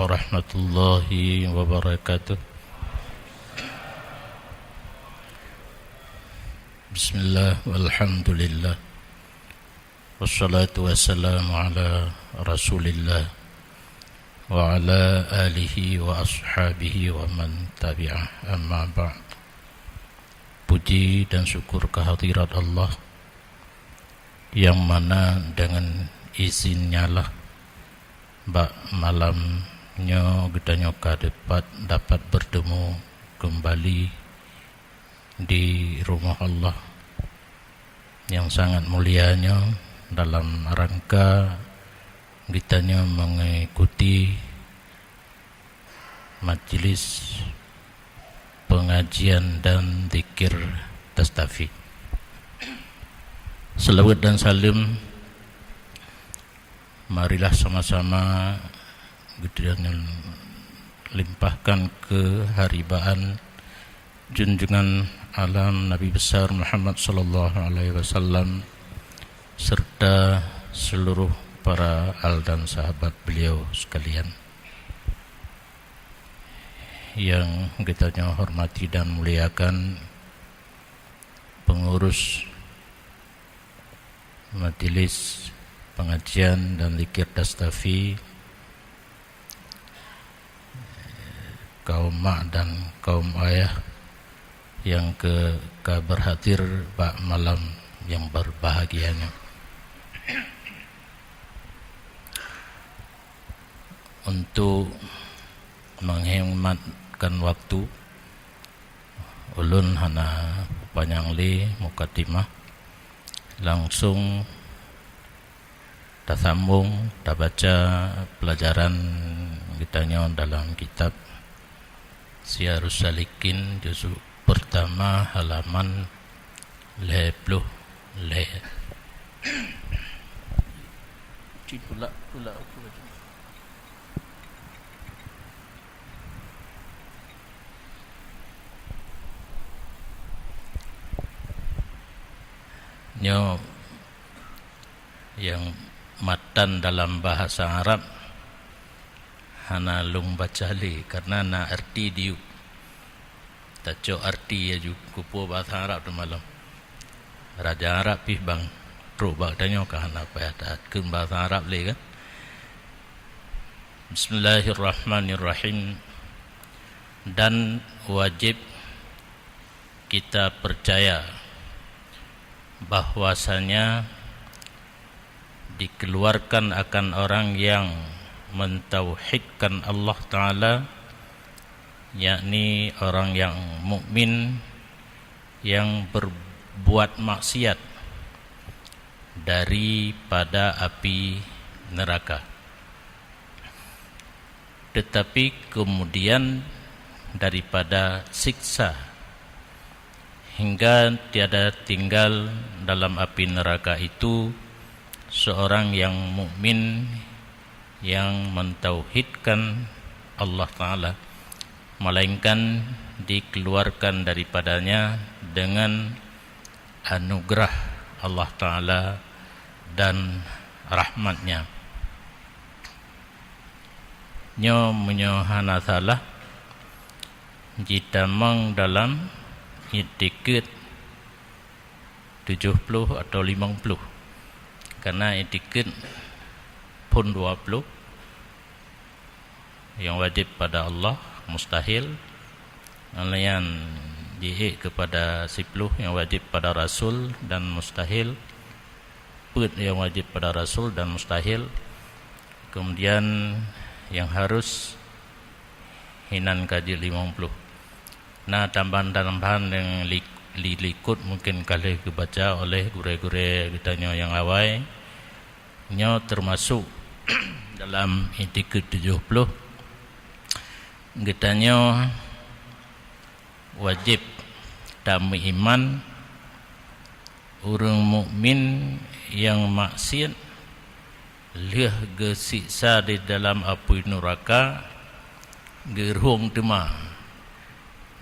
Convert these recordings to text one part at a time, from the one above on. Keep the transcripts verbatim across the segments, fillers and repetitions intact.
warahmatullahi wabarakatuh. Bismillah, walhamdulillah. Wassalatu wassalamu ala Rasulillah wa ala alihi wa ashabihi wa man tabi'ah, amma ba'd. Puji dan syukur kehadirat Allah, yang mana dengan izin-Nya lah bak malam nyoe geutanyoe ka dapat, dapat bertemu kembali di rumah Allah yang sangat mulia nyoe dalam rangka geutanyoe mengikuti majlis pengajian dan zikir Tastafi. Selawat dan salam marilah sama-sama geutanyoe limpahkan keu haribaan junjungan alam Nabi besar Muhammad sallallahu alaihi wasallam serta seluruh para al dan sahabat beliau sekalian. Yang geutanyoe hormati dan muliakan pengurus Majelis Pengajian dan Zikir Tastafi, kaum mak dan kaum ayah yang ke, ka berhadir bak malam yang berbahagia nyoe. Untuk menghematkan waktu, ulôn hana panyang lé mukadimah, langsung tasambong tabaca pelajaran geutanyoe dalam kitab Siyarus Salikin, juzuk pertama, halaman lhèe ploh lhèe. Cit pula, pula aku baca. Nyoe nyang matan dalam bahasa Arab hana lôn baca lé, karena na arti diyueb. Tacok arti laju, keupeue bahasa Arab teuma lom. Raja Arab pih bang trok bak tanyoe ka hana payah takheun bahasa Arab lé kan. Bismillahirrahmanirrahim. Dan wajib kita percaya bahwasanya dikeluarkan akan orang yang mentauhidkan Allah Ta'ala, yakni orang yang mukmin yang berbuat maksiat, daripada api neraka. Tetapi kemudian daripada siksa, hingga tiada tinggal dalam api neraka itu seorang yang mukmin yang mentauhidkan Allah Ta'ala, melainkan dikeluarkan daripadanya dengan anugerah Allah Ta'ala dan rahmat-Nya. Nyoe meunyoe hana salah, jitamong dalam Iktikad tujoh ploh atau limong ploh. Karena Iktikad phon dua ploh, yang wajib pada Allah, mustahil. Nyang laén jiék keupada siploh, yang wajib pada Rasul dan mustahil. Peuet yang wajib pada Rasul dan mustahil. Kemudian yang harus hinan ka jeuet limong ploh. Na tambahan-tambahan nyang li-, li-, likot mungkin ka lheueh geubaca oleh gurée-gurée geutanyoe nyang awai. Nyoe teumasok dalam Iktikad tujoh ploh. Geutanyoe wajéb tameuiman ureuëng mukmin nyang maksiat lheueh geusiksa di dalam apui nuraka, geurhong teuma,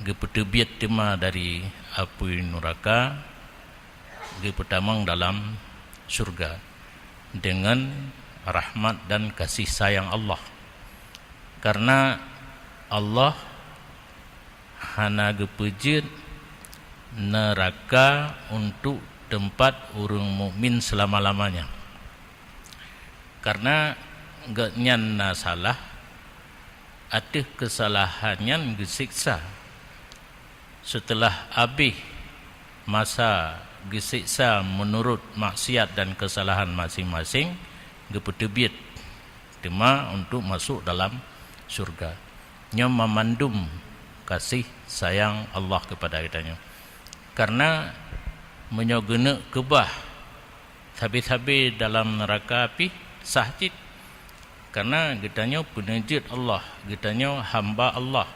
geupeuteubiet teuma dari apui nuraka, geupeutamong dalam syurga deungon rahmat dan kasih sayang Allah. Karena Allah hana geupeujeuet neuraka untuk teumpat ureuëng mukmin selama-lamanya. Karena gobnyan na salah, ateueh keusalahan nyan geuseksa. Seuteulah abéh masa geuseksa meunurot maksiat dan keusalahan maséng-maséng, geupeuteubiet teuma untuk masôk dalam syurga. Nyoe mamandum kasih sayang Allah keupada geutanyoe. Karena meunyoe geuneuk keubah sabe-sabe dalam neuraka pih sah cit. Karena geutanyoe peuneujeuet Allah, geutanyoe hamba Allah.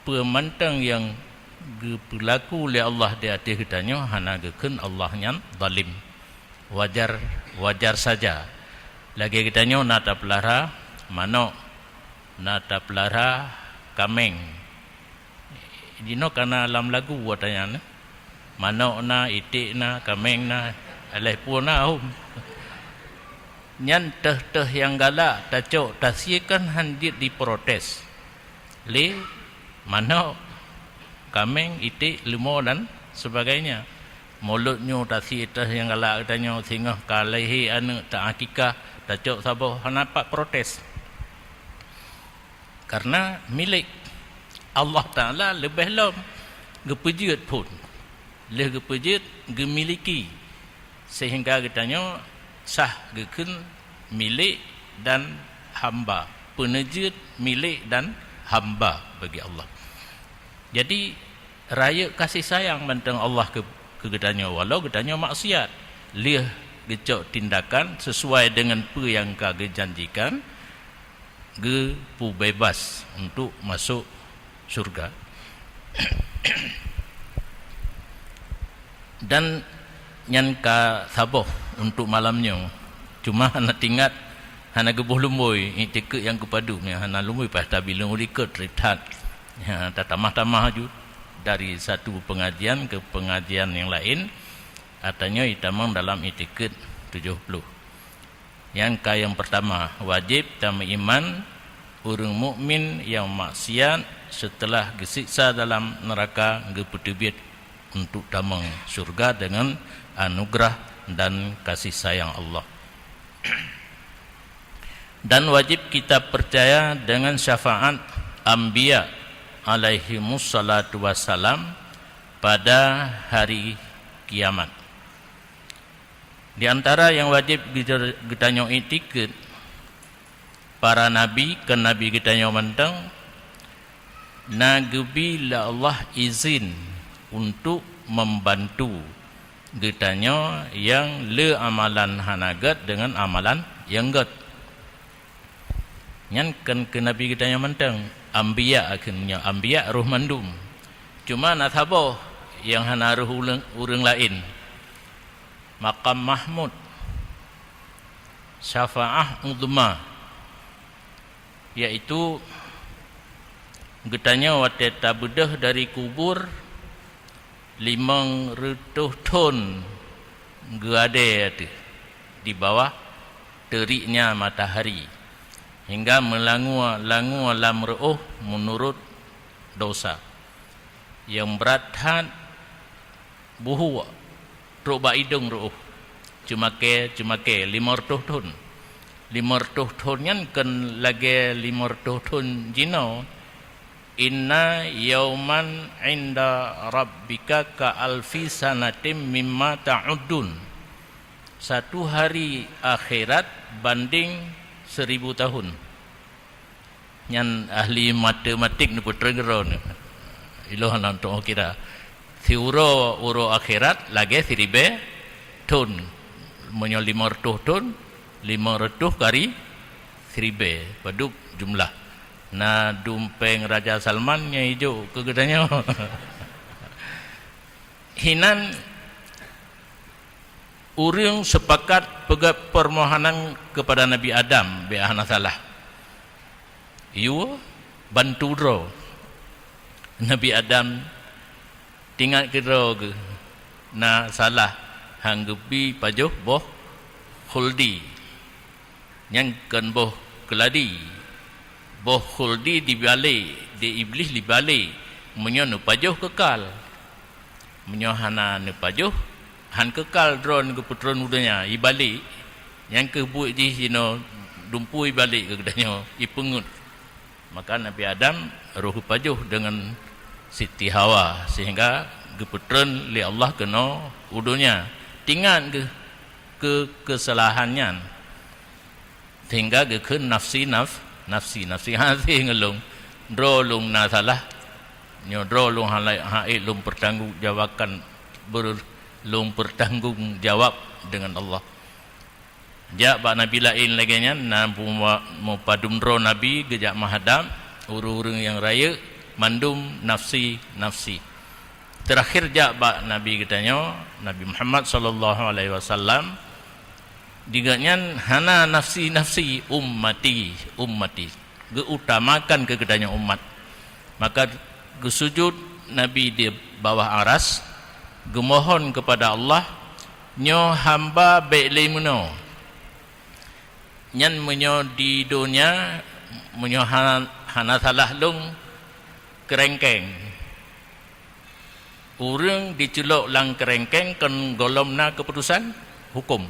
Peue mantong nyang geupeulaku lé Allah di ateueh geutanyoe hana geukheun Allah nyan zalim. Wajar, wajar saja. Lagée geutanyoe na tapeulara manok, na tapeulara kaméng. Jinoe ka na lam lagu watée nyan, manok na, iték na, kaméng na, alah peue na hom. Nyan teuh-teuh nyang galak tacok tasie kan hán jeuet diprotes lé manok, kaméng, iték, leumo dan sebagainya. Mulot nyoe tasie teuh nyang galak geutanyoe, singoh ka lahé aneuëk, ta-akikah, tacok saboh, hana pat protes. Karena milék Allah Taala leubeh lom geupeujeuet phon, lheueh geupeujeuet geumiliki, sehingga geutanyoe sah geukheun milék dan hamba, peuneujeuet milék dan hamba bagi Allah. Jadi, rayeuk kasih sayang mantong Allah keu, keu geutanyoe, walau geutanyoe maksiat, lheueh geucok tindakan sesuai deungon peue nyang ka geujanjikan, geupeubeubaih untuk masôk syurga. Dan nyan ka saboh untuk malam nyoe. Cuma hana teuingat, hana geuboh lumbôi, iktikeuet nyang geupadum nyan hana lumbôi, paih tabi lôn likot rit that. Ya, tatamah-tamah aju dari satu pengajian ke pengajian nyang laén, atanyoe itamong dalam iktikeuet tujoh ploh. Nyang ka nyang peurtama, wajéb tameuiman ureuëng mukmin nyang maksiat seuteulah geusiksa dalam neuraka geupeuteubiet untuk tamong syeuruga deungon anugeurah dan kasih sayang Allah. Dan wajéb kita peucaya deungon syafaat anbiya alaihimus salatu wassalam pada hari kiamat. Di antara nyang wajéb geutanyoe iktikeuet, para nabi, kon nabi geutanyoe mantong, na geubi lé Allah izin untuk membantu geutanyoe nyang le amalan hana gét deungon amalan nyang gét. Nyan kon keu nabi geutanyoe mantong, anbiya kheun nyoe, anbiya roh mandum. Cuma na saboh nyang hana roh ureuëng, ureuëng laén. Maqam Mahmud, syafaah uzma, yaitu geutanyoe watée tabeudôh dari kubur limong reutôh thon geuadée ateueh di bawah teuriknya matahari, hingga meulangue-langue lam reuôh meunurot dosa. Nyang brat that buhue trok bak idong reuôh, ceumakée-ceumakée limong reutôh thon. Limong reutôh thon nyan kon lagée limong reutôh thon jinoe, "Inna yauman 'inda rabbika ka alfi sanatim mimma ta'uddun." Satu hari akhirat banding seribu tahun. Nyan ahli matematik neupeutrön keudroe nyoe. Ilôn hana teu'oh kira. Siuroe uroe akhirat lagée siribée thon. Meunyoe limong reutôh thon, limong reutôh kali siribée, padub jumlah. Na dum péng Raja Salman nyang ijok keu geutanyoe. Hinan ureuëng seupakat peugét peumohanan keupada Nabi Adam, bék hana salah. Yue bantu droe. Nabi Adam teuingat keudroe geuh na salah han geubi pajoh boh khuldi. Nyan kon boh keuladi. Boh khuldi dibalek, di Iblih dibalek, meunyoe neupajoh kekal. Meunyoe hana neupajoh, han kekal droe geupeutron u donya, ibalek. Nyang keuh buet jih jinoe dumpeue ibalek keu geutanyoe, ipeungeuet. Maka Nabi Adam roh geupajoh deungon Siti Hawa, sehingga geupeutron lé Allah keunoe u donya. Tingat geuh keu keusalahan nyan. Sehingga geukheun nafsi, naf-, nafsi, nafsi, hase ngon lôn. Droe lôn na salah. Nyoe droe lôn hana, hana ék lôn peutanggong jawakan, ber-, lôn peutanggong jawab deungon Allah. Jak bak nabi laén lagée nyan, na mu-, mupadum droe nabi geujak meuhadab, ureuëng-ureuëng nyang rayeuk, mandum nafsi, nafsi. Teurakhir jak bak Nabi geutanyoe, Nabi Muhammad sallallahu alaihi wasallam, di gobnyan hana nafsi-nafsi, ummati, ummati. Geuutamakan keu geutanyoe umat. Maka geusujut Nabi di bawah aras, geumohon keupada Allah, "Nyoe hamba bék lé meunoe. Nyan meunyoe di donya, meunyoe hana, hana salah lôn, keurengkeng." Ureuëng jiculok lam keurengkeng kon gohlom na keuputosan huköm.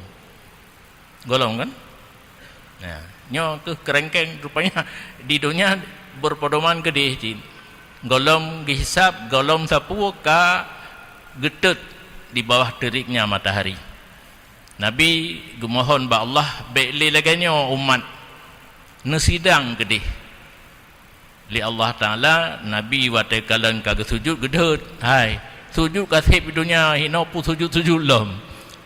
Gohlom kan? Nah, nyoe keuh keurengkeng rupanya di donya berpedoman keudeh cit. Gohlom geuhisab, gohlom sapeue ka geutot di bawah teuriknya matahari. Nabi geumohon bak Allah, "Bék lé lagée nyoe umat, neusidang keudeh." Lé Allah Taala, Nabi watée kalon ka geusujut geudeuet, "Hai, sujut ka seb di donya, hinoe peue sujut-sujut lom.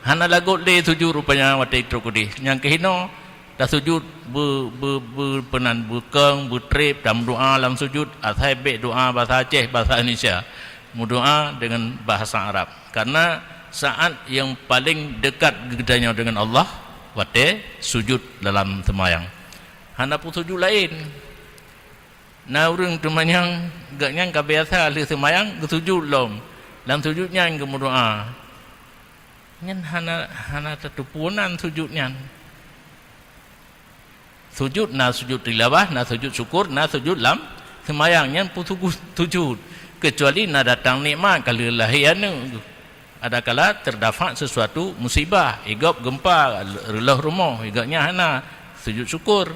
Hana lagot lé sujut rupanya watée trok keudeh. Nyang keuh hinoe tasujut beu-, beu-, beu-, peunan beukong, beutreb, tameudoá lam sujut, asai bék doá basa Aceh, basa Indonesia. Meudoá deungon bahasa Arab. Karena saat nyang paleng dekat geutanyoe deungon Allah, watée sujut dalam seumayang. Hana peue sujut laén." Na ureuëng teumanyong, gobnyan ka biasa lheueh seumayang geusujut lom. Lam sujut nyan geumeudoá. Nyan hana, hana tateupeue nan sujut nyan. Sujut na sujut tilawah, na sujut syukur, na sujut lam seumayang. Nyan peue sujut, sujut. Keucuali na datang nikmat, ka lheueh lahé aneuëk. Adakala teudapat sesuatu musibah, igob geumpa, reuloh rumoh, igob nyan hana sujud syukur.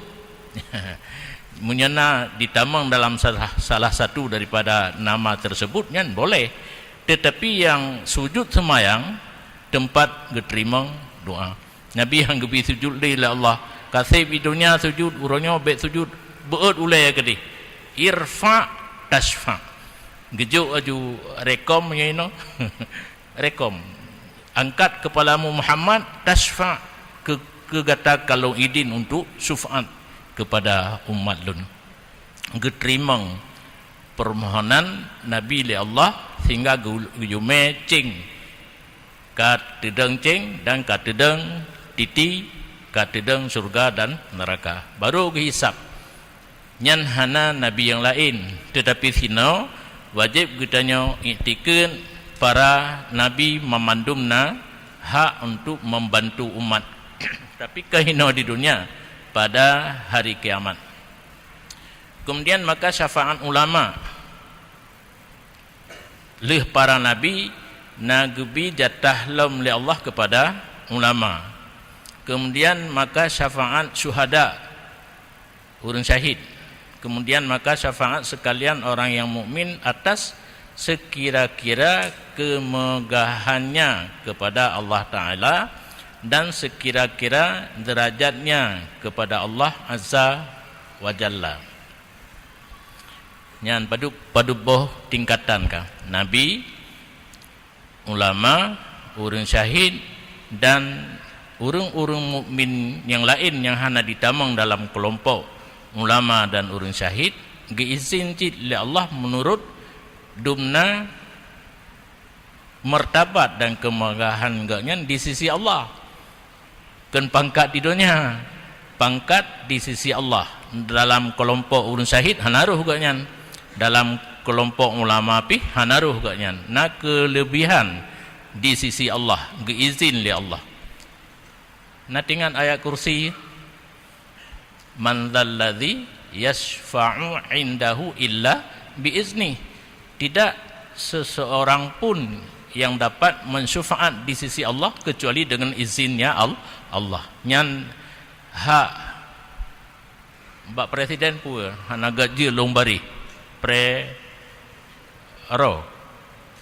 Meunyoe na ditamong dalam salah, salah satu daripada nama tersebut, nyan boleh. Tetapi nyang sujud seumayang, teumpat geuteurimong doá. Nabi nyang geubri sujud lé, lé Allah, "Ka seb di donya sujud, uroe nyoe bék sujud, beuet ulée keudeh. Irfa' tasyfa'." Geujok laju rekom nyoe inoe. Rekom, "Angkat kepalamu Muhammad, tasyfa', keu, keu gata ka lôn idin untuk syufaat kepada umat lôn." Geuteurimong permohonan Nabi lé Allah sehingga geu-, geuyumé céng, ka teudong céng dan ka teudong titi, ka teudong syurga dan neuraka. Baru geuhisab. Nyan hana nabi nyang laén, teutapi sinoe wajéb geutanyoe iktikeuet para nabi mamandum na hak untuk membantu umat, tapi ka hinoe di dunia, pada hari kiamat. Kemudian maka syafaat ulama. Lheueh para nabi, na geubi jatah lom lé Allah keupada ulama. Kemudian maka syafaat syuhada, ureuëng syahid. Kemudian maka syafaat sekalian orang yang mukmin atas sekira-kira kemegahannya kepada Allah Taala dan sekira-kira derajatnya kepada Allah Azza wa Jalla. Nyan padub, padub boh tingkatan ka. Nabi, ulama, ureuëng syahid, dan ureuëng-ureuëng mukmin nyang laén nyang hana ditamong dalam keulompok ulama dan ureuëng syahid, geuizin cit lé Allah meunurot dumna martabat dan kemegahan gobnyan di sisi Allah. Kon pangkat di donya, pangkat di sisi Allah. Dalam keulompok ureuëng syahid hana roh gobnyan, dalam keulompok ulama pih hana roh gobnyan. Na keuleubihan di sisi Allah, geuizin lé Allah. Na teuingat ayat kursi, "Man dzalladzi yasfa'u indahu illa bi izni. Tidak seseorang pun yang dapat mensyafaat di sisi Allah kecuali dengan izinnya Al-, Allah. Nyan hak bak presiden pun hana gajih lông barih. Pre Ro,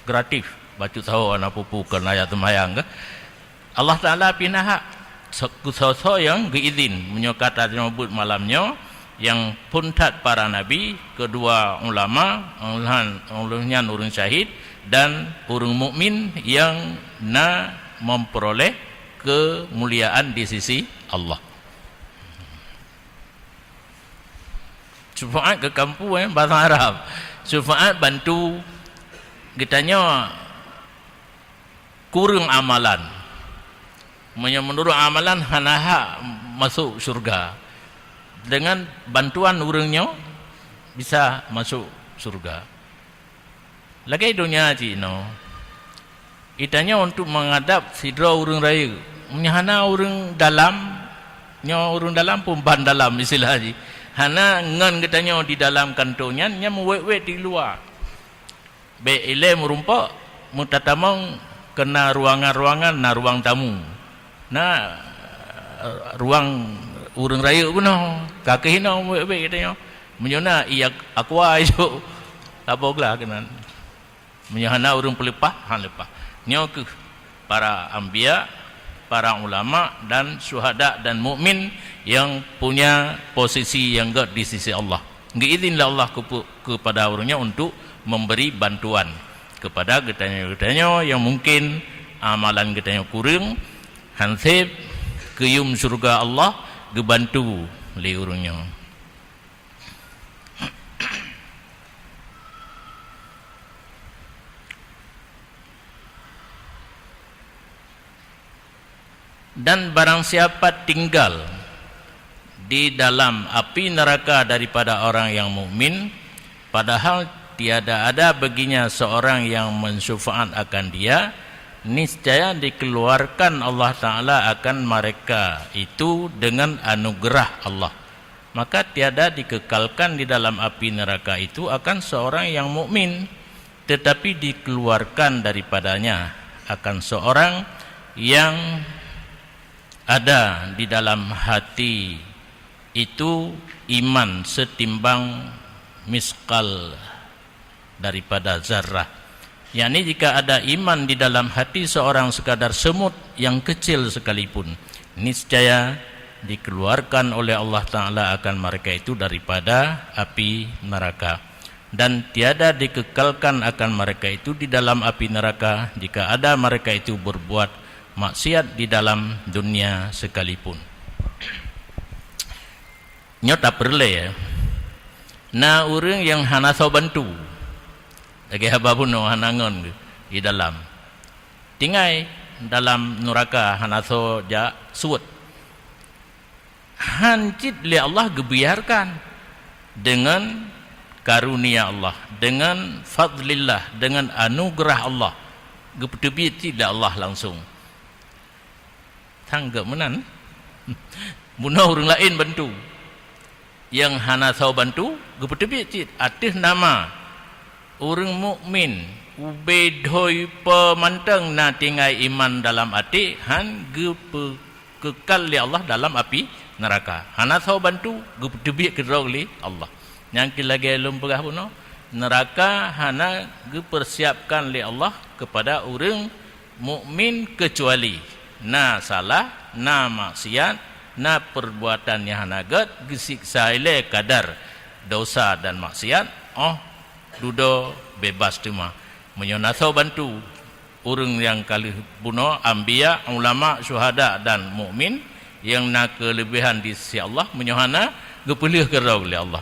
gratis, bacut saho hana peue-peue keu rakyat seumayang kah. Allah Taala pih na hak, so-, keu soe-soe nyang geuidhin. Meunyoe ka tanyoe buet malam nyoe, nyang phôn that para nabi, keudua ulama, ulôn nyan ureuëng syahid, dan ureuëng mukmin nyang na memperoleh keumuliaan di sisi Allah. Syufaat keu kampung, eh, bahasa Arab. Syufaat bantu geutanyoe kureueng amalan. Meunyoe meunurot amalan hana hak masôk syeuruga. Dengan bantuan ureuëng nyoe bisa masôk syeuruga. Lagée donya jinoe, geutanyoe untuk menghadap sidroe ureuëng rayeuk. Meunyoe hana ureuëng dalam, nyoe ureuëng dalam pun ban dalam istilah jih. Hana ngon geutanyoe di dalam kantô nyan, nyan meuwét-wét di luwa. Bék ilée meurumpok, meutatamong keu na ruangan-ruangan, na ruang tamu. Na, eh, ruang ureuëng rayeuk bunoe, ka keuh inoe meuwét-wét geutanyoe. Meunyoe na ié ak-, aqua ijok, saboh glah keunan. Meunyoe hana ureuëng peuleupah, han leupah. Nyoe keuh para anbiya, para ulama dan syuhada dan mukmin nyang punya posisi nyang gét di sisi Allah. Geuidhin lé Allah keupu-, keupada ureuëng nyan untuk memberi bantuan keupada geutanyoe-geutanyoe nyang mungkin amalan geutanyoe kureueng, han sép keu yum syeuruga Allah geubantu lé ureuëng nyoe. Dan barang siapa tinggal di dalam api neraka daripada orang yang mukmin, padahal tiada ada baginya seorang yang mensyufaat akan dia, niscaya dikeluarkan Allah Taala akan mereka itu dengan anugerah Allah. Maka tiada dikekalkan di dalam api neraka itu akan seorang yang mukmin, tetapi dikeluarkan daripadanya akan seorang yang ada di dalam hati itu iman setimbang miskal daripada zarah. Yakni, jika ada iman di dalam hati seorang sekadar semut yang kecil sekalipun, niscaya dikeluarkan oleh Allah Taala akan mereka itu daripada api neraka. Dan tiada dikekalkan akan mereka itu di dalam api neraka jika ada mereka itu berbuat maksiat di dalam dunia sekalipun. Nyoe tapeureulée, ya. Na ureuëng nyang hana soe bantu. Lagée haba bunoe hana ngon di dalam. Tinggai dalam nuraka hana soe jak suet. Han cit lé Allah geubiarkan dengan karunia Allah, dengan fadlillah, dengan anugerah Allah. Geupeuteubiet cit lé Allah langsung. Tanggap meunan. Bunoe ureuëng laén bantu. Nyang hana soe bantu, geupeuteubiet cit ateueh nama ureuëng mukmin. Ubé dhoi peumantong na tinggai iman dalam até, han geupeu-, keukal lé Allah dalam api neuraka. Hana soe bantu, geupeuteubiet keudroe lé Allah. Nyang keu lagée lôn peugah bunoe, neuraka hana geupeusiapkan lé Allah keupada ureuëng mukmin keucuali na salah, na maksiat, na peurbuatan nyang hana gét, geusiksa ilée kadar dosa dan maksiat, óh dudoe beubaih teuma. Meunyoe na soe bantu ureuëng nyang ka lheueh bunoe, anbiya, ulama, syuhada dan mukmin nyang na keuleubehan di sisi Allah, meunyoe hana, geupeulheueh keudroe lé Allah.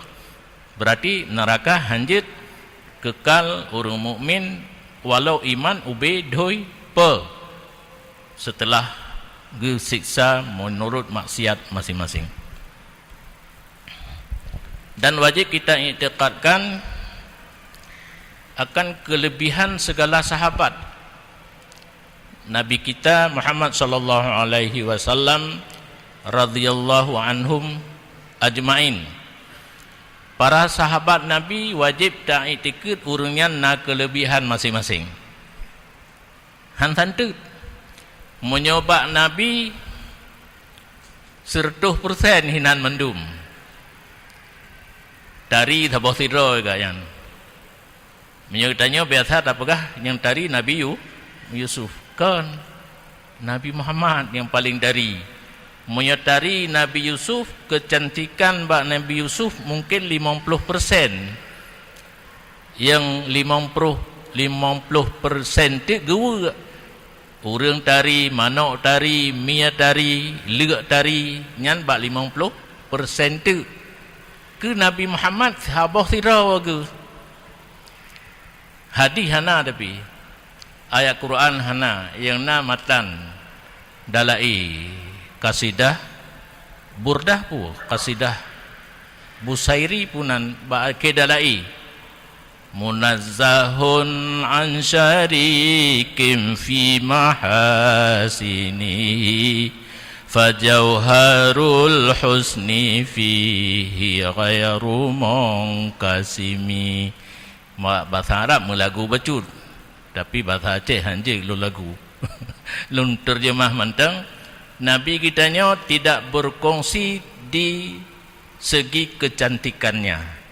Beurati neuraka hanjeuet keukal ureuëng mukmin walau iman ubé dhoi peue seuteulah geusiksa meunurot maksiat maséng-maséng. Dan wajéb kita iktikadkan akan keuleubehan sigala sahabat Nabi kita Muhammad sallallahu alaihi wasallam radhiyallahu anhum ajmain. Para sahabat Nabi wajéb taiktikeuet ureuëng nyan na keuleubihan maséng-maséng. Han santeut. Meunyoe bak Nabi, sireutoh persen hinan mandum. Tari saboh sidroe geuh nyan. Meunyoe tanyoe biasa tapeugah nyang tari Nabi Yu-, Yusuf. Kon. Nabi Muhammad nyang paleng tari. Meunyoe tari Nabi Yusuf, keucantikan bak Nabi Yusuf mungken limong ploh persen. Nyang limong ploh, limong ploh persen teuk geuweuek. Ureuëng tari, manok tari, mie tari, leuk tari, nyan bak limong ploh persen teuk. Keu Nabi Muhammad saboh sidroe geuh. Hadih hana, tapi ayat Quran hana, nyang na matan. Dalai, kasidah Burdah pu, kasidah Busairi pu nan bak akhé Dalai. Munazzahun an syarikin fi mahasinihi, fajauharul husni fihi ghairu munqasimi. Ma-, bahasa Arab meulagu bacut, tapi bahasa Aceh hanjeuet lôn lagu. Lôn terjemah mantong, Nabi geutanyoe tidak berkongsi di segi kecantikannya.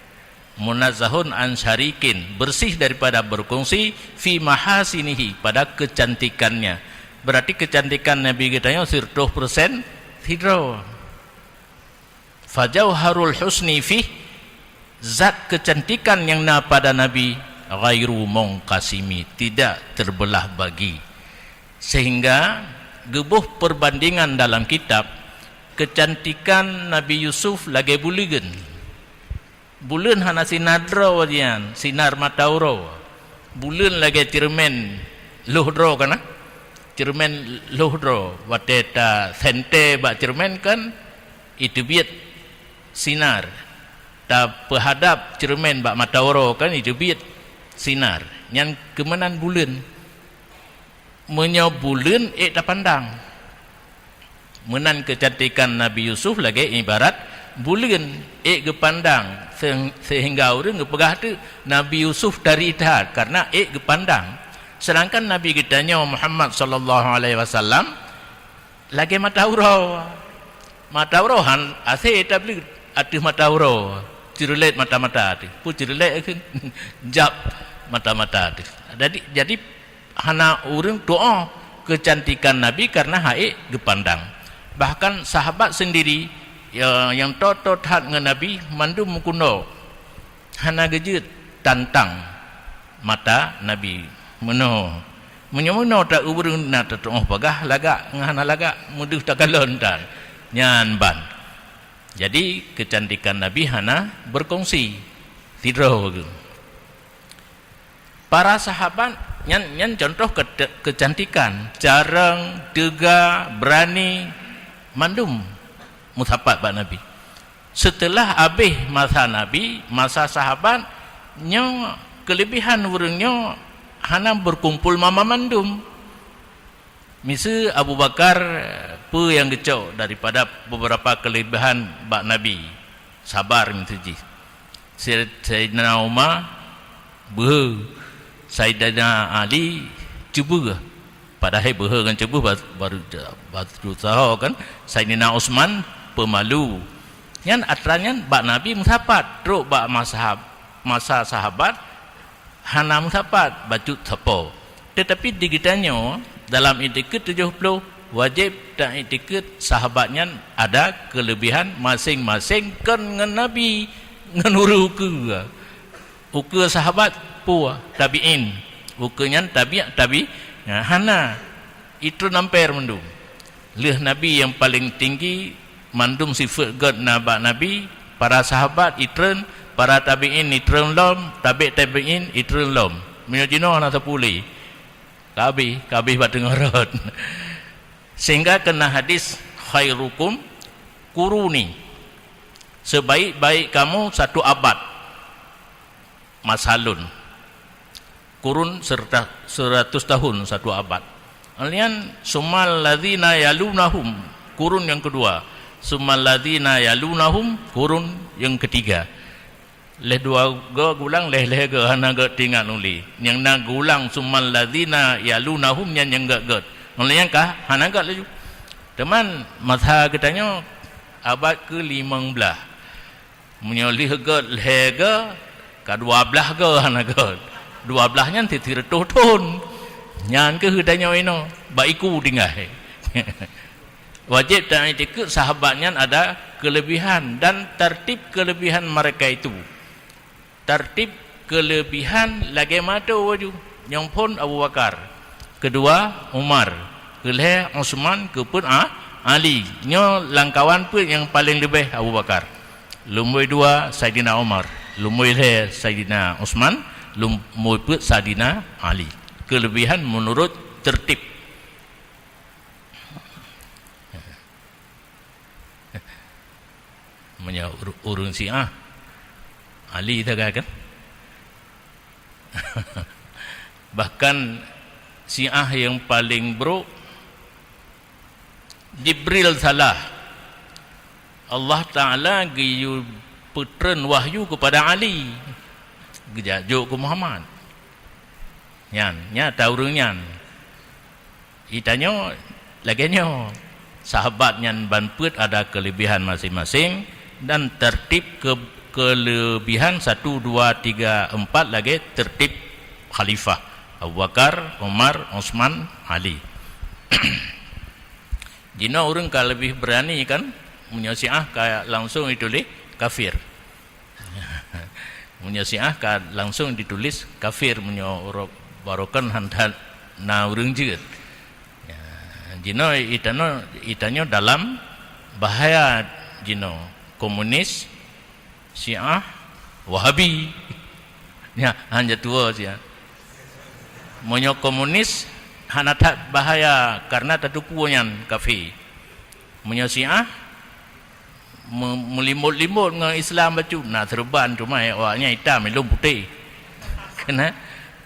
Munazzahun an syarikin, bersih daripada berkongsi, fi mahasinihi, pada kecantikannya. Berarti kecantikan Nabi geutanyoe sireutoh persen sidroe. Fajauharul husni fih, zat kecantikan nyang na pada Nabi, ghairu munqasimi, tidak terbelah bagi. Sehingga geuboh perbandingan dalam kitab, keucantikan Nabi Yusuf lagée buleuen. Buleuen hana sinar droe nyan, sinar mata uroe. Buleuen lagée ceureumen lhôh droe kana? Ceureumen lhôh droe. Watée taseuntée bak ceureumen kan, iteubiet sinar. Tapeuhadab ceureumen bak mata uroe kan, iteubiet sinar. Nyan keumeunan buleuen. Meunyoe buleuen ék tapandang. Meunan keucantikan Nabi Yusuf lagée ibarat buleuen ék geupandang, seh-, sehingga ureuëng geupeugah teuk Nabi Yusuf tari that karna ék geupandang. Sedangkan Nabi geutanyoe Muhammad sallallahu alaihi wasallam lagée mata uroe. Mata uroe han asée tableuet ateueh mata uroe. Ceureulet mata-mata teuh. Peue ceureulet kheun? Jab mata-mata teuh. Jadi, jadi hana ureuëng tuoh keucantikan Nabi karna han ék geupandang. Bahkan sahabat sendiri, ya, nyang toe-toe that ngon Nabi mandum meukuno hana geujeuet tantang mata Nabi. Meunoe, meunyoe meunoe ta ureuëng na tatuoh peugah lagak ngon hana lagak meudeuh takalon tan. Nyan ban. Jadi keucantikan Nabi hana berkongsi sidroe geuh. Para sahabat nyan, nyan contoh ke-, keucantikan, carông, teuga, beurani, mandum meusapat bak Nabi. Seuteulah abéh masa Nabi, masa sahabat, nyoe keuleubihan ureuëng nyoe hana beukumpul mama mandum. Miseue Abu Bakar, peue nyang geucok daripada beberapa keuleubihan bak Nabi? Sabar miseue jih. Say-, Saidina Umar beuhe, Saidina Ali cubeue. Padahai beuhe ngon cubeue ba-, baru, baru saho kan. Saidina Utsman peumalu. Nyan atra nyan bak Nabi meusapat, trok bak masa, masa sahabat hana meusapat bacut sapo. Teutapi di geutanyoe, dalam iktikeuet tujoh ploh, wajéb taiktikeuet sahabat nyan ada keuleubihan maséng-maséng kon ngon Nabi, ngon ureuëng ukeue. Ukeue sahabat peue? Tabi'in. Ukeue nyan tabi', tabi', nah, hana. Itreun amper mandum. Lheueh Nabi nyang paleng tinggi, mandum sifeuet gét na bak Nabi, para sahabat itreun, para tabi'in itreun lom, tabi' tabi'in itreun lom. Meunyoe jinoe na sapeue lé. Ka abéh, ka abéh bak teungoh rot. Sehingga keu na hadis, "Khairukum quruni." Sebaik-baik kamu satu abad. Masa lôn. Qurun serta seratus tahun, satu abad. Kemudian, "Tsummal ladzina yalunahum," qurun nyang keudua. "Tsummal ladzina yalunahum," qurun nyang keutiga. Lheuh dua goe geulang, lheuh lhée goe hana gét teuingat ulée. Nyang na geulang summal ladzina yalunahum nyan nyang gét-gét. Ngon lagée nyan ka hana gét laju. Teuma masa geutanyoe abad keulimong blaih. Meunyoe lheuh gét lhée goe, ka dua blaih goe hana gét. Dua blaih nyan siteureutoh thon. Nyan keuh geutanyoe inoe bak iku tinggai. Wajéb taiktikeuet sahabat nyan ada keulebihan dan tartib keulebihan mereka itu. Tartib keulebihan lagée mata laju. Nyang phon Abu Bakar, keudua Umar, keulhée Utsman, keupeuet A-, Ali. Nyoe lamkawan peuet nyang paleng leubeh Abu Bakar. Lumboi dua Saidina Umar, lumboi lhée Saidina Utsman, lumboi peuet Saidina Ali. Keulebihan meunurot tertib. Meunyoe ur-, ureuëng Syiah, Ali taga kan? Bahkan Syiah nyang paleng brok, Jibril salah. Allah Taala geuyue peutreun wahyu keupada Ali, geujak jok keu Muhammad. Nyan, nyata ureuëng nyan. Itanyoe lagée nyoe, sahabat nyan ban peuet ada keulebihan maséng-maséng dan tertib ke-, keulebihan satu, dua, tiga, empat lagée tertib khalifah, Abu Bakar, Umar, Utsman, Ali. Jinoe ureuëng ka leubeh beurani kan, meunyoe Syiah ka langsong jituléh kafir. Meunyoe Syiah ka langsong jituléh kafir, meunyoe uroe barokan han that na ureuëng jeuet. Ya, jinoe itanoe, itanyoe dalam bahaya jinoe, komunis, Syiah, Wahabi. Ya, han jatuo sia. Meunyoe komunis hana that bahaya karena tateupeue nyan kafé. Meunyoe Syiah, me-, meulimbot-limbot ngon Islam bacut, na seureuban cuma awaknyan itam, ilong putéh. Keunan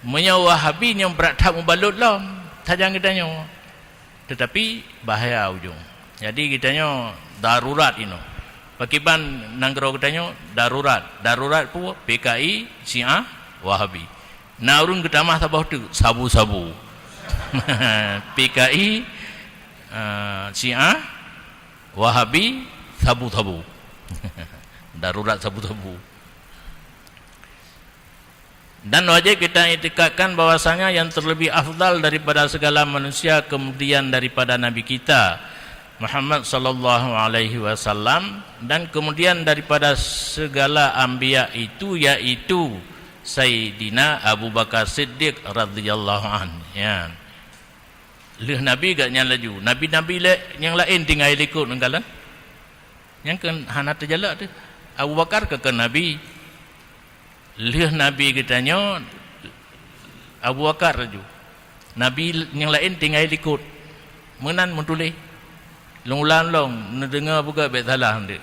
meunyoe Wahabi nyang brat that mubalot lom, sajan geutanyoe. Teutapi bahaya ujong. Jadi geutanyoe darurat inoe. Pakriban nanggroe geutanyoe darurat. Darurat peue? P K I, Syiah, Wahabi. Na ureuëng geutamah saboh teuk, sabu-sabu. P K I, eh, Syiah, Wahabi, sabu-sabu. Darurat sabu-sabu. Dan wajib kita iktikadkan bahwasanya yang terlebih afdal daripada segala manusia, kemudian daripada Nabi kita Muhammad sallallahu alaihi wasallam, dan kemudian daripada segala anbiya itu, yaitu Sayyidina Abu Bakar Siddiq radhiyallahu anhu. Ya. Lheueh Nabi gobnyan laju. Nabi-nabi lé-, nyang laén tinggai likot ngon kalon. Nyang keu hana teujalak teuh. Abu Bakar keu, keu Nabi. Lheueh Nabi geutanyoe, Abu Bakar laju. Nabi nyang laén tinggai likot. Meunan meutuléh. Lôn ulang lom, neudeungoe beugét bék salah nteuk.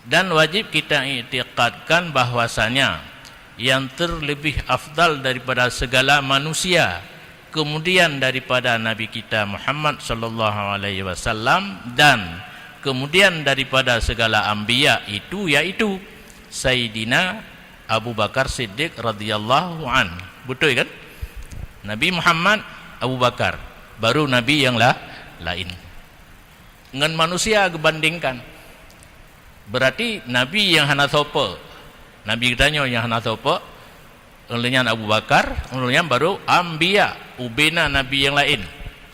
Dan wajib kita iktikadkan bahwasanya yang terlebih afdal daripada segala manusia, kemudian daripada Nabi kita Muhammad sallallahu alaihi wasallam, dan kemudian daripada segala anbiya itu, yaitu Sayyidina Abu Bakar Siddiq radhiyallahu an. Beutôi kan? Nabi Muhammad, Abu Bakar, baru nabi nyang la-, laén. Ngon manusia geubandingkan. Berarti nabi nyang hana soe-soe. Nabi geutanyoe nyang hana soe-soe, ulôn nyan Abu Bakar, ulôn nyan baru anbiya, ubena nabi nyang laén,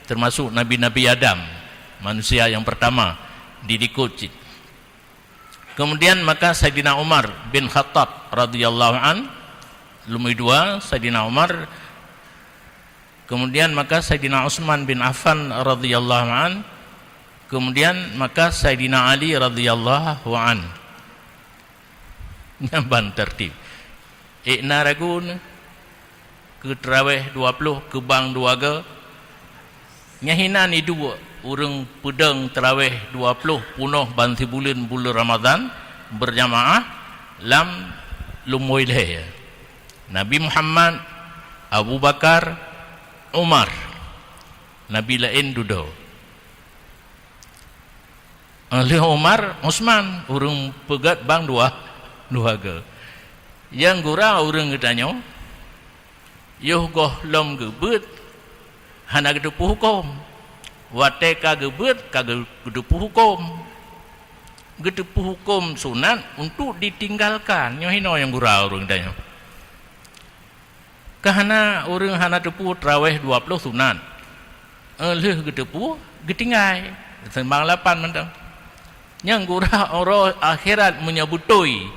termasuk nabi-nabi Adam, manusia nyang pertama di likot cit. Kemudian maka Saidina Umar bin Khattab radhiyallahu an, lumboi dua Saidina Umar, kemudian maka Saidina Utsman bin Affan radhiyallahu an, kemudian maka Saidina Ali radhiyallahu an. Nyan ban tertib. Ék na ragu nyoe, keu teurawéh dua ploh, keu bang dua goe. Nyan hinan iduek ureuëng peudong teurawéh dua ploh punoh ban sibuleuen buleuen Ramadhan beurjamaah lam lumboi lhée. Nabi Muhammad, Abu Bakar, Umar. Nabi laén dudoe. Lheueh Umar, Utsman, ureuëng peugét bang dua. Dua go. Nyang gura ureuëng geutanyoe, yoh goh lom geubeuet, hana geuteupeue huköm. Watée ka geubeuet, ka geu-, geuteupeue huköm. Geuteupeue huköm sunat untuk ditinggalkan. Nyoe hinoe nyang gura ureuëng geutanyoe. Ka hana ureuëng hana teupeue traweh dua ploh sunat. Eh, lheueh geuteupeue, geutinggai. Seumbang lapan mantong. Nyang gura uroe akhirat meunyoe beutôi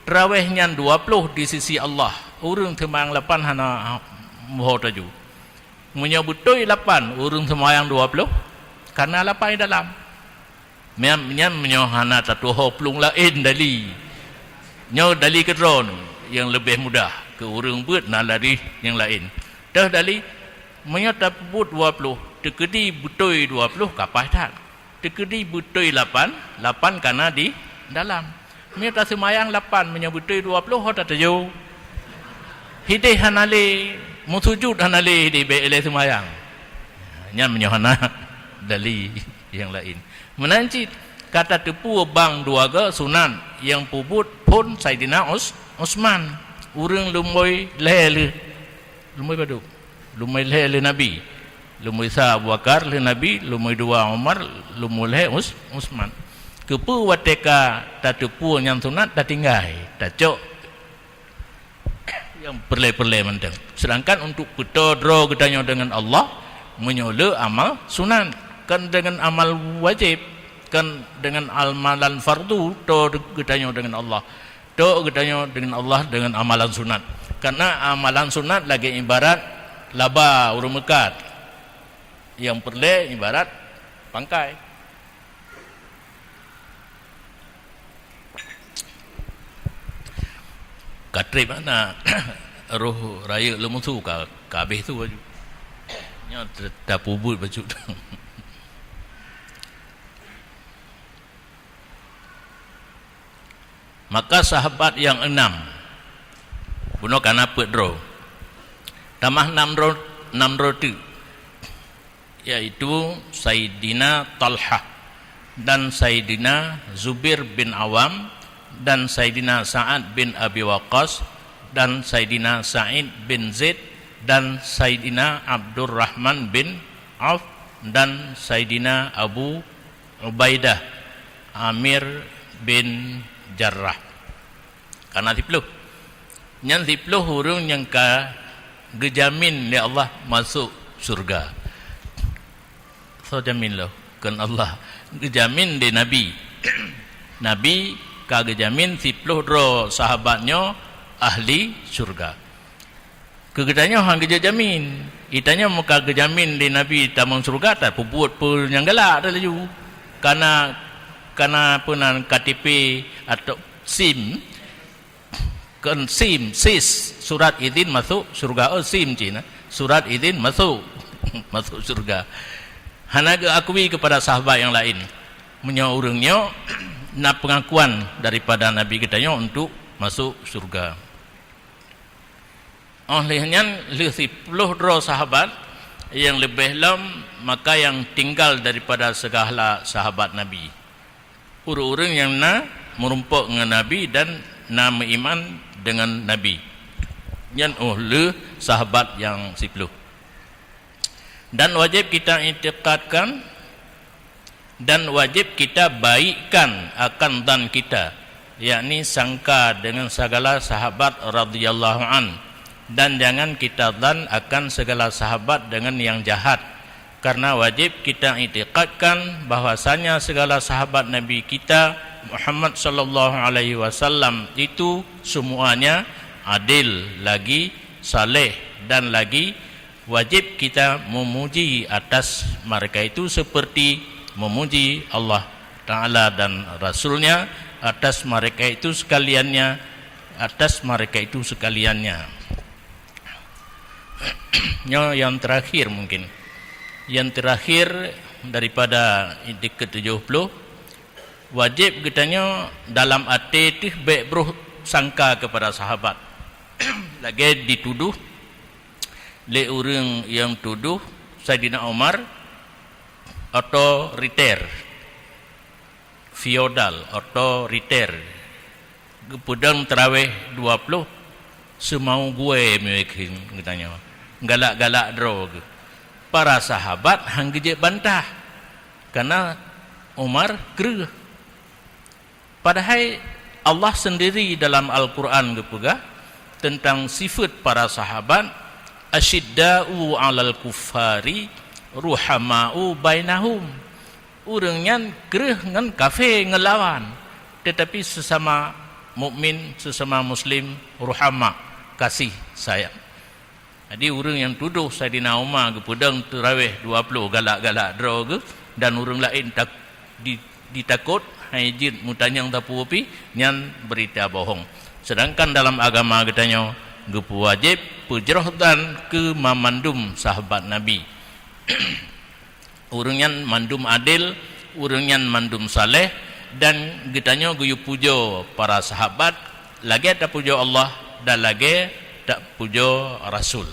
traweh nyan dua ploh di sisi Allah, ureuëng seumayang lapan hana muho taju. Meunyoe beutôi lapan, ureuëng seumayang dua ploh, karena lapan di dalam. Nyan, nyan meunyoe hana tatuho plueng laén dali. Nyoe dali keudroe nyang leubeh mudah keu ureuëng beuet na dali nyang laén. Teuh dali, meunyoe tapeubuet dua ploh, teukeudi beutôi dua ploh ka paih that. Teukeudi beutôi lapan, lapan kana di dalam. Meunyoe taseumayang lapan, meunyoe beutôi dua ploh ho tatujoe. Hideh hana lé, meusujut hana lé hideh bék lé seumayang. Nyan meunyoe hana dali nyang laén. Meunan cit ka tateupeue bang dua go sunat nyang peubuet phon Saidina Us-, Usman, ureuëng lumboi lhée lheueh. Lumboi padub? Lumboi lhée lheueh Nabi. Lumboi sa Abu Bakar lheueh Nabi, lumboi dua Umar, lumboi lhée Us-, Usman. Keupeue watée ka tateupeue nyan sunat tatinggai, tacok nyang peureulée-peureulée mantong. Sedangkan untuk peutoe droe geutanyoe deungon Allah, meunyoe le amal sunat, kon deungon amal wajéb, kon deungon amalan fardu toe geutanyoe deungon Allah. Toe geutanyoe deungon Allah deungon amalan sunat. Karena amalan sunat lagée ibarat laba ureuëng meukat. Nyang peureulée ibarat pangkai. Ka treb na roh rayeuk leumosu ka, ka habéh su laju. Nyoe ta-, tapeubuet bacut. Maka sahabat nyang enam, bunoe kana peuet droe. Tamah nam droe, nam droe teuk, yaitu Saidina Talhah, dan Saidina Zubair bin Awam, dan Saidina Sa'ad bin Abi Waqqas, dan Saidina Sa'id bin Zaid, dan Saidina Abdurrahman bin Auf, dan Saidina Abu Ubaidah Amir bin Jarrah. Kana siploh. Nyan siploh ureuëng nyang ka geujamin lé Allah masôk syeuruga. Soe jamin lom? Kon Allah. Geujamin lé Nabi. Nabi ka geujamin siploh droe sahabat nyoe ahli syeuruga. Keu geutanyoe han geujak jamin. Geutanyoe meuka geujamin lé Nabi tamong syeuruga, tapeubuet peue nyang galak that laju. Kana, kana peue nan K T P atau SIM, kon SIM, sis, surat izin masuk syeuruga. Oh, SIM cit na, surat izin masuk, masuk syeuruga. Hana geuakui keupada sahabat nyang laén. Meunyoe ureuëng nyoe na peungakuan daripada Nabi geutanyoe untuk masuk syeuruga. Óh lheueh nyan, lheueh siploh droe sahabat nyang leubeh lom, maka nyang tinggai daripada segala sahabat Nabi, ureuëng-ureuëng nyang na meurumpok ngon Nabi dan na meuiman deungon Nabi. Nyan óh lheueh sahabat nyang siploh. Dan wajéb kita iktikadkan Dan wajéb kita baikkan akan zan kita, yakni sangka deungon segala sahabat radhiyallahu an, dan jangan kita zan akan segala sahabat deungon nyang jahat, karena wajéb kita iktikadkan bahwasanya segala sahabat Nabi kita Muhammad sallallahu alaihi wasallam itu semuanya adil, lagi saleh, dan lagi Wajib kita memuji atas mereka itu seperti memuji Allah Ta'ala dan Rasul-Nya atas mereka itu sekaliannya, atas mereka itu sekaliannya. Nyoe nyang terakhir mungkin. Nyang terakhir daripada di ketujuh puluh, wajib geutanyoe dalam até teuh bék broh sangka keupada sahabat. Lagée dituduh lé ureuëng nyang tuduh Saidina Umar otoriter, feodal, otoriter. Geupeudong taraweh dua ploh, seumau geuwée miwéh kheun geutanyoe, galak-galak droe geuh. Para sahabat han geujeuet bantah, kana Umar kreueh. Padahai Allah sendiri dalam Al-Quran geupeugah teuntang sifeuet para sahabat, "Asyidda'u 'alal kuffari ruhama'u bainahum." Ureuëng nyan kreueh ngon kafé ngeulawan, teutapi seusama mukmin, seusama muslim, ruhama, kasih sayang. Jadi, ureuëng nyang tudoh Saidina Umar geupeudong taraweh dua ploh galak-galak droe geuh, dan ureuëng laén tak-, di-, ditakot, hai jeuet meutanyong tapeue pih, nyan beurita bohong. Seudangkan dalam agama geutanyoe geupeuwajéb peujroh dhan keu mamandum sahabat Nabi. Ureuëng nyan mandum adil, ureuëng nyan mandum saleh, dan geutanyoe geuyue pujoe para sahabat lagée tapujoe Allah dan lagée tapujoe Rasul.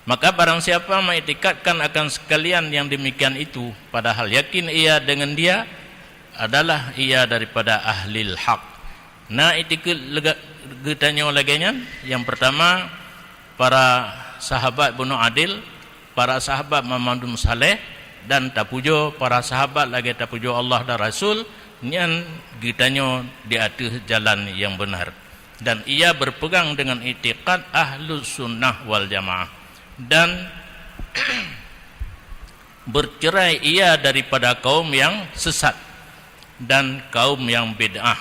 Maka barang siapa mengiktikadkan akan sekalian yang demikian itu, padahal yakin ia dengan dia, adalah ia daripada ahlil haq. Na itikeuet lega-, geutanyoe lagée nyan, nyang peurtama, para sahabat bunoe adil, para sahabat mamandum saleh, dan tapujoe para sahabat lagée tapujoe Allah dan Rasul, nyan geutanyoe di ateueh jalan nyang beunar. Dan ia berpegang dengan iktikad Ahlus Sunnah wal Jamaah. Dan bercerai ia daripada kaum yang sesat dan kaum yang bid'ah,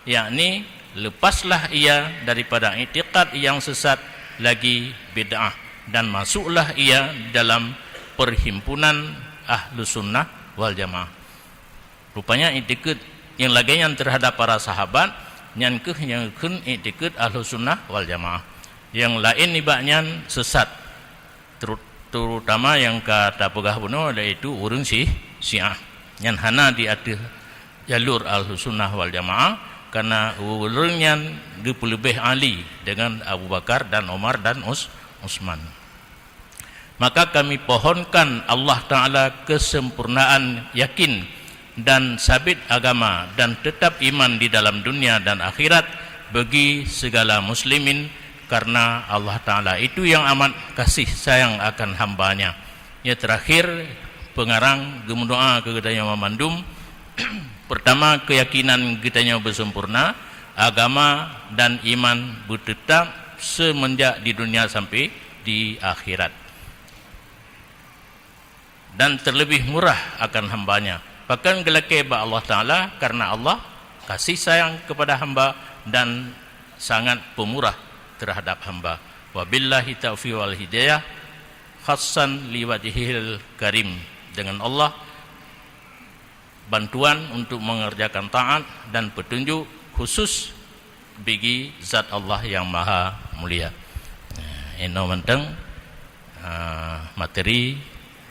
yakni leupaslah ia daripada iktikad yang sesat lagi bid'ah, dan masuklah ia dalam perhimpunan Ahlus Sunnah wal Jamaah. Rupanya iktikad nyang lagée nyan terhadap para sahabat, nyan kheueh nyang kheun iktikad Ahlus Sunnah wal Jamaah. Nyang laén nibak nyan sesat, teru-, terutama nyang ka tapeugah bunoe, yaitu ureuëng Syi-, Syiah. Nyan hana di ateueh jalur Ahlus Sunnah wal Jamaah, karena ureuëng nyan geupeuleubeh Ali dengan Abu Bakar dan Umar dan Us-, Utsman. Maka kami pohonkan Allah Ta'ala kesempurnaan yakin dan sabit agama dan tetap iman di dalam dunia dan akhirat bagi segala muslimin, karena Allah Ta'ala itu yang amat kasih sayang akan hamba-Nya. Ya, terakhir, pengarang geumeudoa keu geutanyoe mandum. Pertama, keyakinan geutanyoe beusempurna, agama dan iman beuteutap semenjak di dunia sampai di akhirat. Dan terlebih murah akan hamba-Nya. Pakon geulakée bak Allah Ta'ala, karena Allah kasih sayang kepada hamba dan sangat pemurah terhadap hamba. Wabillahi taufiq wal hidayah, khassan liwajhihil karim. Dengan Allah, bantuan untuk mengerjakan taat dan petunjuk khusus bagi zat Allah yang maha mulia. Eh, inoe mantong, ah, materi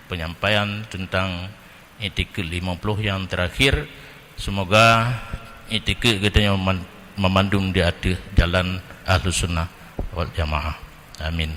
penyampaian tentang iktikad lima puluh yang terakhir. Semoga iktikad geutanyoe man-, memandum di ateueh jalan Ahlus Sunnah wal Jamaah. Amin.